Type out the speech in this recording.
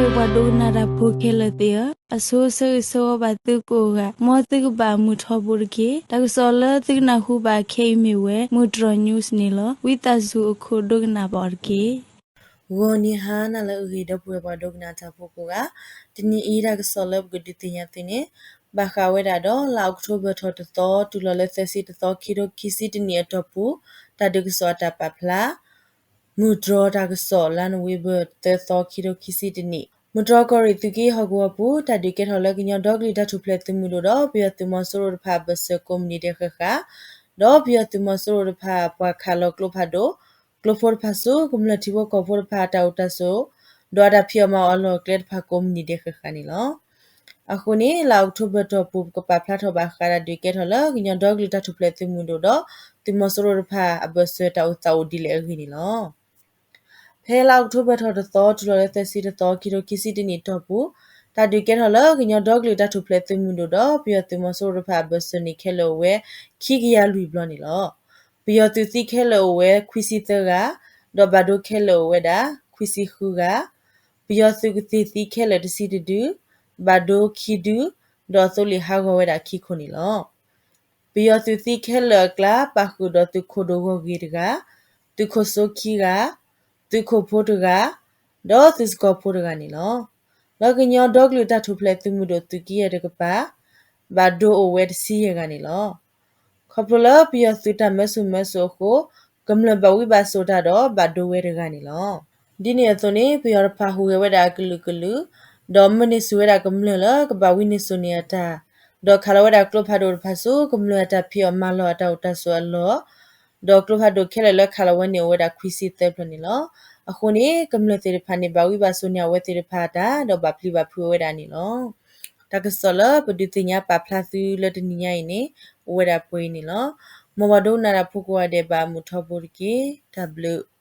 ပှၤဒိကနၣ်တၢ်ဖိခဲလၢာ်သ့ၣ်ဧၢ, အဆိဆၢဂ့ၤဆၢဝါဘၣ်သုကိးဂၤ, မ်သုကဘၣ်မုာ်ထီဘိတက့ၢ်. တၢ်ကစီၣ်လၢသုကနၢ်ဟူဘၣ်ခဲအံၤမ့ၢ်ဝဲ မုၢ်တြီၤ news န့ၣ်လီၤ. ဝံသးစူၤအခိၣ်ဒိကနၣ်ဘၣ်အီၤတက့ၢ်. ဂီၤနံၤဟါနၤလၢအဂ့ၤ ဒီပုၢ်ဝဲၢ်ပှၤဒိကနၣ်တၢ်ဖိကိးဂၤ, တနံၤအံၤတၢ်ကစီၣ်လၢပကဒုးသ့ၣ်ညါသုန့ၣ် ဘၣ်ဃးဝဲဒၣ်ဒီး လါအီးကထိဘၢၣ်ထီၣ်တသီ တုၤလီၤလၢသၢဆံတသီ ခံထိခံဆံတနံၣ်အတီၢ်ပူၤ တၢ်ဒုးကစီၣ်အတၢ်ပာ်ဖျါ မုၢ်တြီၤတၢ်ကစီၣ် လါနိၣ်ဝ့ဘၢၣ် သၢသီ ခံထိခံဆံတနံၣ်, မုၢ်တြီၤကီၢ်ရ့ၣ်သုးက့ဟီၣ်ကဝီၤပူၤ တၢ်ဒုးကဲထီၣ်လၢကညီဒီကလုာ်တၢ်ထူၣ်ဖျဲးသုးမုၢ်ဒိၣ်ဒီး ပယီၤသုးမီၤစိရိၤတဖၣ်အဘၢၣ်စၢၤကိးမုၢ်နံၤဒဲးဃၣ်ဃၣ်, ဒီးပယီၤသုးမီၤစိရိၤတဖၣ်အပှၤခးလီၤကျိဖးဒိၣ်, ကျိဖိတဖၣ်ဆူ ကမျၢၢ်ထံဖိကီၢ်ဖိတဖၣ်အတၢ်အိၣ်တၢ်ဆိး, ဒီးအတၢ်ဖံးအီၣ်မၤအီၣ်အလီၢ်အကျဲတဖၣ်ကိးမုၢ်နံၤဒဲးဃၣ်ဃၣ်န့ၣ်လီၤ. အဃိန့ၣ် လါအီးကထိဘၢၣ်တီၢ်ပူၤ ပကပာ်ဖျါထီၣ်ဘၣ်ဃးတၢ်ဒုးကဲထီၣ်လၢကညီဒီကလုာ်တၢ်ထူၣ်ဖျဲးသုးမုၢ်ဒိၣ်ဒီး သုးမီၤစိရိၤတဖၣ်အဘၢၣ်စၢၤတၢ်အိၣ်သးအိၣ်ဒ်လဲၣ်အဂ့ၢ်န့ၣ်လီၤ. ဖဲလါအီးကထိဘၢၣ်ထီၣ်တသီ တုၤလီၤလၢသၢဆံတသီ ခံထိခံဆံတနံၣ်တီၢ်ပူၤ တၢ်ဒုးကဲထီၣ်လၢကညီဒီကလုာ်တၢ်ထူၣ်ဖျဲးသုးမုၢ်ဒိၣ်ဒီး ပယီၤသုးမီၤစိရိၤတဖၣ်အဘၢၣ်စၢၤန့ၣ်ခဲလၢာ်အိၣ်ဝဲ ခံကယၤလွံၢ်ဘျီန့ၣ်လီၤ. ပယီၤသုးသံခဲလၢာ်အိၣ်ဝဲခွံဆံသၢဂၤ, ဒီးဘၣ်ဒိခဲလၢာ်အိၣ်ဝဲဒၣ် ခွံဆံဃုဂၤ, ပယီၤသုးကသ့ၣ်သံခဲလၢာ်တဆံတဒု, ဘၣ်ဒိခံဒု, ဒီးသိလ့ၣ်ဟးဂီၤဝဲဒၣ်ခံခိၣ်န့ၣ်လီၤ. ပယီၤသုးသံခဲလၢာ်အကျါ ပာ်ဃုာ်ဒီးသုးခိၣ်ဒိၣ်ဂီၢ်ဂ့ၤတဂၤ, သုးခိၣ်စိခံဂၤ, သုးခိၣ်ဖိတဂၤ, ဒီးသုးစကီၤဖိတဂၤန့ၣ်လီၤ. လၢကညီဒီကလုာ်တၢ်ထူၣ်ဖျဲးသုးမုၢ်ဒိၣ်သုးက့ယဲၢ်တကပၤ ဘၣ်ဒိအိၣ်ဝဲတဆံယဲၢ်ဂၤန့ၣ်လီၤ. ခီဖျိလၢပယီၤသုးတၢ်မၢစိၤမၢစိၤအဃိ ကမျၢၢ်ဘၣ်ဝံဘၣ်စိာ်တၢ်ဒီးဘၣ်ဒိဝဲတဂၤန့ၣ်လီၤ. ဒ်န့ၣ်အသိးန့ၣ် ပယီၤတဖၣ်ဟူးဂဲၤဝဲဒၣ်အကလုာ်ကလုာ်, ဒီးမၢန့ၢ်ဆူၣ်ဝဲဒၣ်ကမျၢၢ်လၢကဘၣ်ဝံန့ၢ်စိာ်န့ၢ်အတၢ်, ဒီးခးလီၤဝဲဒၣ်ကျိဖးဒိၣ်တဖၣ်ဆူ ကမျၢၢ်အတၢ်ဖံးအီၣ်မၤလီၢ်အတၢ်အိၣ်တၢ်ဆိးအလီၢ်, ဒီးကျိဖးဒိၣ်ခဲလၢာ်လၢခးလီၤဝဲန့ၣ်အိၣ်ဝဲဒၣ်ခွံဆံသၢဖျၢၣ်န့ၣ်လီၤ. အဃိန့ၣ် ကမျၢၢ်သ့ၣ်တဖၣ်န့ၣ် ဘၣ်ဝံဘၣ်စိာ်န့ၢ်အဝဲသ့ၣ်တဖၣ်အတၢ် ဒီးဘၣ်ပျံၤဘၣ်ဖုးဝဲဒၣ်န့ၣ်လီၤ. တၢ်ကစီၣ်လၢပဒုးသ့ၣ်ညါပာ်ဖျါသုလၢတနံၤညါအံၤန့ၣ် အိၣ်ဝဲဒၣ်ပှဲၤအံၤန့ၣ်လီၤ. မ်ပှၤဒိကနၣ်တၢ်ဖိကိးဂၤဒဲးဘၣ်မုာ်ထီဘိတက့ၢ်. တၢ်ဘျုး